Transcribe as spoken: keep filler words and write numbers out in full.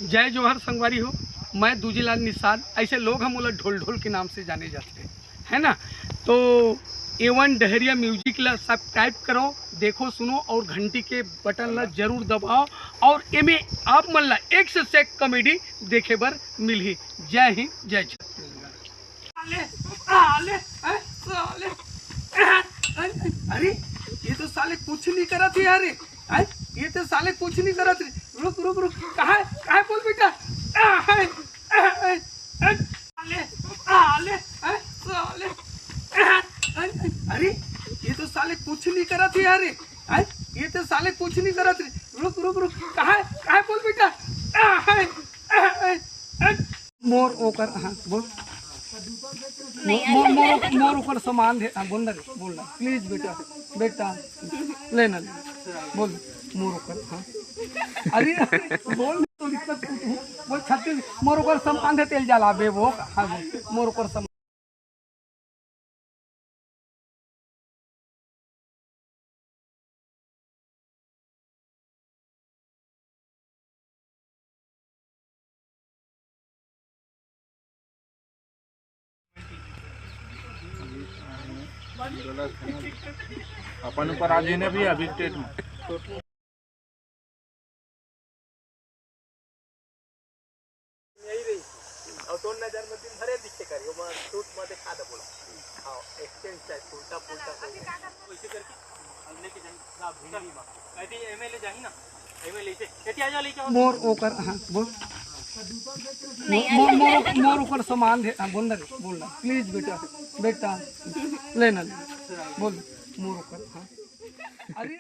जय जोहार संगवारी हो, मैं दूजीलाल निषाद। ऐसे लोग हम ओला ढोल ढोल के नाम से जाने जाते हैं, है ना? तो ए वन डहरिया म्यूजिक ला सब्सक्राइब करो, देखो, सुनो और घंटी के बटन ला जरूर दबाओ। और एमे आप मन ला एक से एक कॉमेडी देखे बर मिलही। जय हिंद, जय छत्तीसगढ़। साले, साले, हैं, साले, अरे, ये तो साले कुछ नहीं करत हे यार, हैं? ये तो साले कुछ नहीं करत हे। रुक, रुक, रुक, कहाँ है, कहाँ है, बोल बेटा? साले, साले, हैं, साले, अरे, ये तो साले कुछ नहीं करत हे यार, हैं? ये तो साले कुछ नहीं करत हे। रुक, रुक, रुक, कहाँ है, कहाँ है, बोल बेटा? मोर ओकर, हाँ, बोल। नहीं, मो-, मोर, मोर, मोर ओकर सामान हे, हाँ, बोल ना रे, बोल ना, प्लीज बेटा, बेटा, ले ना, ले, बोल, मोर ओकर, हाँ। अरे, बोल, तो दिक्कत कुछ हो, बोल, छत्तीस, मोर ओकर सामान हे, तेल जलाबे वो, हाँ, बोल, मोर ओकर सामान। अपन ऊपर आ जाए ना भैया, अभी स्टेट में। यही रही। और तोर नजर में दिन भरे दिखे करी, ओमा सूट में दिखा दे बोला। हाँ, एक्सचेंज चाहे उल्टा पुल्टा कोई नहीं। वैसे करके अब लेके जाएंगे। ना, भिंडी में। ऐसे ही एमएलए जाही ना, एमएलए से। एती आ जाओ, लेके आओ। मोर ओकर, हाँ, बोल। नहीं, मो-, मोर, मोर, मोर ओकर सामान हे, हाँ, बोल ना रे, बोल ना। प्लीज बेटा, बेटा, ले ना ले। बोल, मोर ओकर, हाँ। अरे,